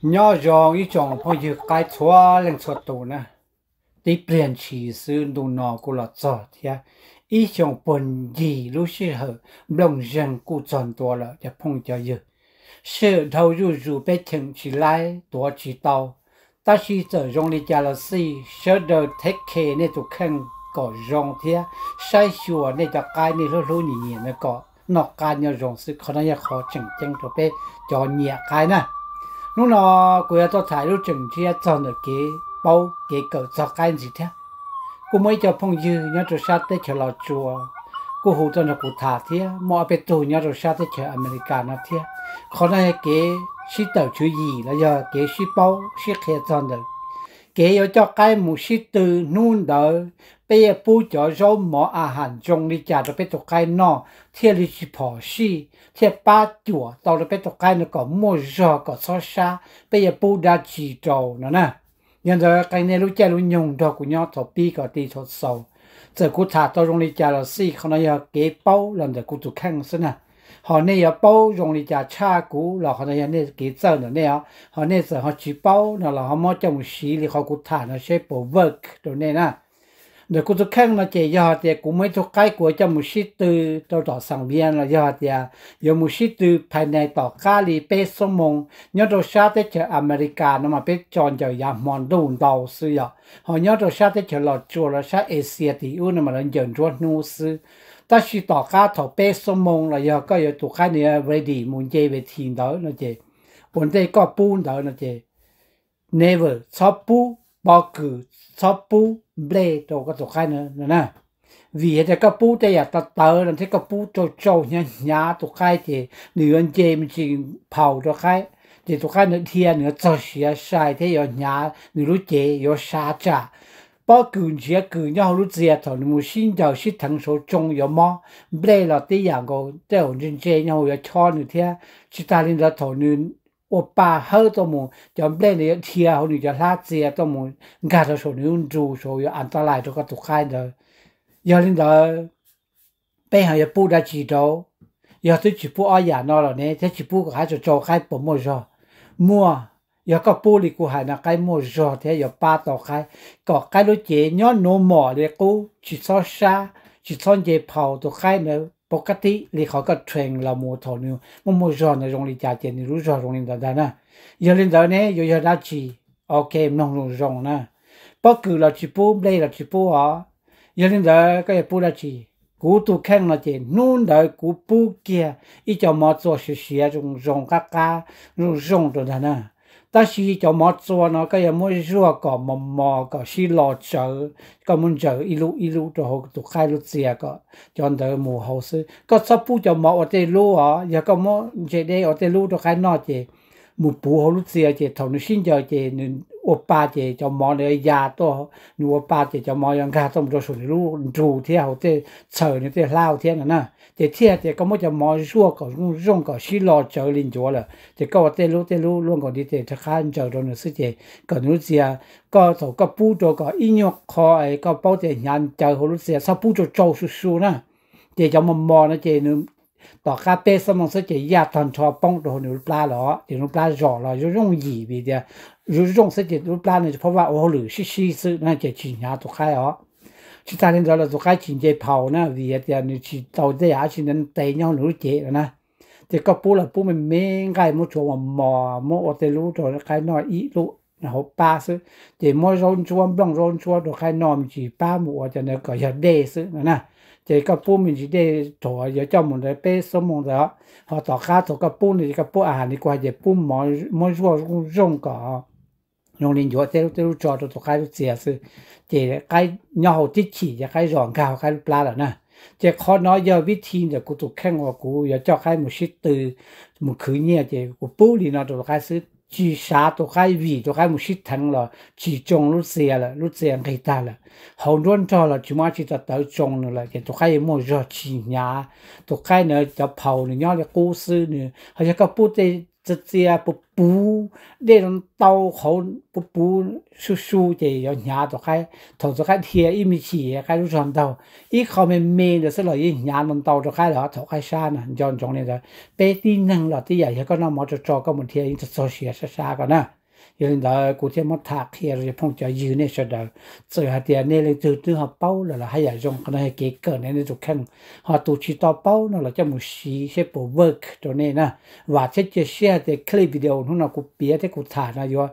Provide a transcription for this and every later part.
Nyob zoo ib tsoom phooj ywg qaib txhua leej txhua tus na. Tib pliag ntshis xwb ntu no kuv los txog thiab, ib xyoos puag ncig lub sij hawm nplooj zeeg kuj txog ntua lawm cov phooj cov ywg. Sij hawm dhau zuj zus peb cheem tsis laib tuav tsis tau, tab sis txawm zoo li cas los xij sawv daws thev khe nej tus kheej kom zoo thiab saib xyuas nej cov qaib nej hlub hlub nyiam nyiam no kom noj qab nyob zoo xwb. Qhov no yog qhov tseem ceeb rau peb cov nyiam qaib na. Hnub no kuv yuav tuaj tham lub tseem ntsiab txog ntawm kev paub kev kawm txog qaib ntxiv thiab. Kuj muaj ib co phooj ywg nyob rau sab teb chaws Los Tsuas kuj hu tuaj nrog kuv tham thiab, muaj ob peb tug nyob rau sab teb chaws Amelikas no thiab. Qhov no yog kev sib tawm tswv yim los yog kev sib paub sib qhia txog ntawm kev yuav coj qaib mus sib tw hnub ntawd, peb yuav pub cov zaub mov a ham zoo li cas rau peb tus qaib noj thiaj li tsis phom sij, thiaj pab cuam tau rau peb tus qaib no kom muaj zog kom txhob sab, peb yuav pub dab tsi rau no na. Yog ntawd qee nej lub caij lub nyoog nrog kuv nyob thaum pib kom ti thaum xaus. Txawm kuv tham tau zoo li cas los xij qhov no yog kev paub los ntawm kuv tus kheej xwb na. Ho nej yuav paub zoo li cas tshaj kuv los qhov no yog nej kev txawj ntawm nej os. Ho nej txawm ho tsis paub no los ho muab coj mus siv li qhov kuv tham no seb puas work rau nej na. Ntawm kuv tus kheej no ces yog hais tias kuv muaj ib tug qaib kuv yuav coj mus sib tw rau tom Xaas Vias los yog hais tias yuav mus sib tw phais nais tom qab li peb xuab moos nyob rau sab teb chaws Amelikas no mas peb tso ncaws yav hmo ntuj ntau xwb yom. Ho nyob rau sab teb chaws Los Tsuas los sab Asia tim ub no mas lawv ncaws nruab hnub xwb. Tab sis tom qab thaum peb xuab moos los yog koj yuav tus qaib nws ready mus nce ve thi ntawd no ces, ua ntej koj pub ntawd no ces never, txhob pub pob kws, txhob pub nplej rau koj tus qaib no na. Vim hais tias koj pub tej yam tawv tawv no thiab koj pub tsau tsau hnyav hnyav tus qaib ces nws yuav nce me ntsis phaus rau qaib, ces tus qaib nws dhia nws yuav txog siav sai thiab yuav hnyav nws lub cev yuav sab tsam. Pob kws ntsiav kws nyob hauv lub txias thaum nws mus sib ncaws sib theev saud tsoo yuav mob, nplej los tib yam nkaus tej zaum ntse ntse nyob hauv yuav chob nws thiab. Tsis tas li ntawd thaum nws ua pa hawb tuaj mus cov nplej ntawd yuav dhia hauv nws cov hlab txias tuaj mus nkag rau saum nws lub nru saud yuav antalais rau koj tus qaib ntawd. Yog li ntawd peb ho yuav pub dab tsi rau? Yog twb tsis pub ob yam no los ne thiab tsis pub kom haib tsau tsau qaib puas muaj zog? Muaj. Yog koj pub li kuv hais no qaib muaj zog thiab yuav pab tau qaib kom qaib lub cev nyob nuav mom li qub tsis txhob sab, tsis txhob nce phaus tus qaib ntawd pov kab tib li qhov koj train los mus thaum nws muaj muaj zog ntawd zoo li cas ces nws lub zog zoo li ntawd ntag na. Yog li ntawd ne yuav yog dab tsi? Ok, mloog zoo zoo na. Pob kws los tsis pub, nplej los tsis pub os. Yog li ntawd koj yuav pub dab tsi? Kuv tus kheej no ces hnub ntawd kuv pub kiag ib co mov txua siav siav zoo zoo qab qab zoo zoo rau ntag na. Tab sis cov mov txua no koj yuav muab zuaj kom mos mos kom sib lo tsawv, koj muab ntsaws ib lub ib lub rau hauv tus qaib lub txias kom cov ntawd mus hauv xwb. Koj txhob pub cov mov ua tej lub os, yog koj muab ntse deb ua tej lub rau qaib noj ces mus puv hauv lub txias ces thaum nws sib ncaws ces nws ua pa ces cov mov nws ya tuaj, nws ua pa ces cov mov yuav nkag tuaj mus rau saum nws lub nru thiab hauv tej txhaws nws tej hlab thiab no na. Ces thiaj tias koj muab cov mov zuaj kom zoo zoo kom sib lo tsawv li ncuav lawm ces koj ua tej lub tej lub luaj nkaus ntiv tes rov qab ntsaws rau nws xwb ces kom nws lub txias, koj thaum koj pub rau kom ib nyuag qho es koj paub tias hnyav ncaws hauv lub txias txhob pub tsau tsau su su na. Ces cov mos mos no ces nws tom qab peb xuab moos xwb ces yaj tag nrho poob rau hauv nws lub plab los ces nws lub plab zom los zoo zoo yim vim tias zoo zoo xwb ces lub plab no tsis phob vaj ua hauj lwm sib sib xwb na ces tsis hnyav tus qaib os. Tsis tas li ntawd los tus qaib tsis nce phaus na vim tias nws tsis tau tej yam dab tsi ntev nyob hauv nws lub cev no na. Ces koj pub los pub me me nqaij muab tsuav mos mos muab ua tej lub rau qaib noj ib lub hauv plab xwb. Ces muab zaub ntsuab nplooj zaub ntsuab rau qaib noj me ntsis pab mus ua cov ntawd kom yog dej xwb no na. Ces koj pub me ntsis dej thaum yuav coj mus ntawd peb xuab moos ntawd, ho tom qab thaum koj pub no ces koj pub a has li kuv hais ces pub mov muab zuaj zoo zoo kom zoo li ncuav tej lub tej lub tso rau tus qaib lub txias xwb. Ces qaib nyob hauv tib chim ces qaib zom nkag hauv qaib lub plab lawm na. Ces qhov no yog vib thi ntawm kuv tus kheej uas kuv yuav coj qaib mus sib tw mus khwv nyiaj ces kuv pub li no rau tus qaib xwb. Tsis xav tus qaib vim tus qaib mus sib theev los tsis tsoo lub txias lawm, lub txias nqig tag lawm. Hauv nruab nrog los tsis muaj dab tsi tawv tsoo nws lawm ces tus qaib yuav muaj zog tsis hnyav. Tus qaib ntawd cov phaus nws nyob li qub xwb, nws ho yog koj pub tej txias txias puv puv, dej los ntau qhov puv puv su su ces yuav hnyav rau qaib. Thaum rau qaib dhia ib me chim qaib lub zog ntaug, ib qho me me ntawd xwb los yeej hnyav ntau ntau rau qaib lawm thaum qaib sab na. Nco ntsoov li ntawd, peb tib neeg los tib yam, yog koj noj mov tso tso koj mus dhia yeej txog txog siav sab sab ko na. Yog li ntawd kuv thiaj muab tham qhia rau cov phooj cov ywg nej sawv daws, txawm hais tias nej leej twg twb ho paub lawm los haj yam zoo, qhov no yog kev kawm nej nej tus kheej. Ho tus tsis tau paub no los coj mus siv seb puas work rau nej na. Vam thiab cia siab hais tias clip video hnub no kuv piav thiab kuv tham no yuav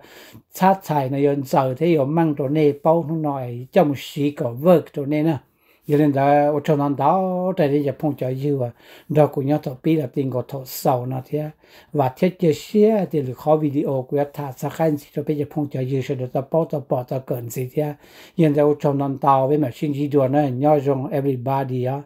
txhab txhais no yuav ntxaws thiab yuav meej rau nej paub hnub no, coj mus siv kom work rau nej na. Yog li ntawd ua tsaug ntau ntau rau nej cov phooj cov ywg uas nrog kuv nyob thaum pib los ti nkaus thaum xaus no thiab. Vam thiab cia siab tias lwm qhov video kuv yuav tham txog qaib ntxiv rau peb cov phooj cov ywg sawv daws tau paub tau pom tau kawm ntxiv thiab. Yog li ntawd ua tsaug ntau ntau, peb mam sib ntsib dua na, nyob zoo everybody os.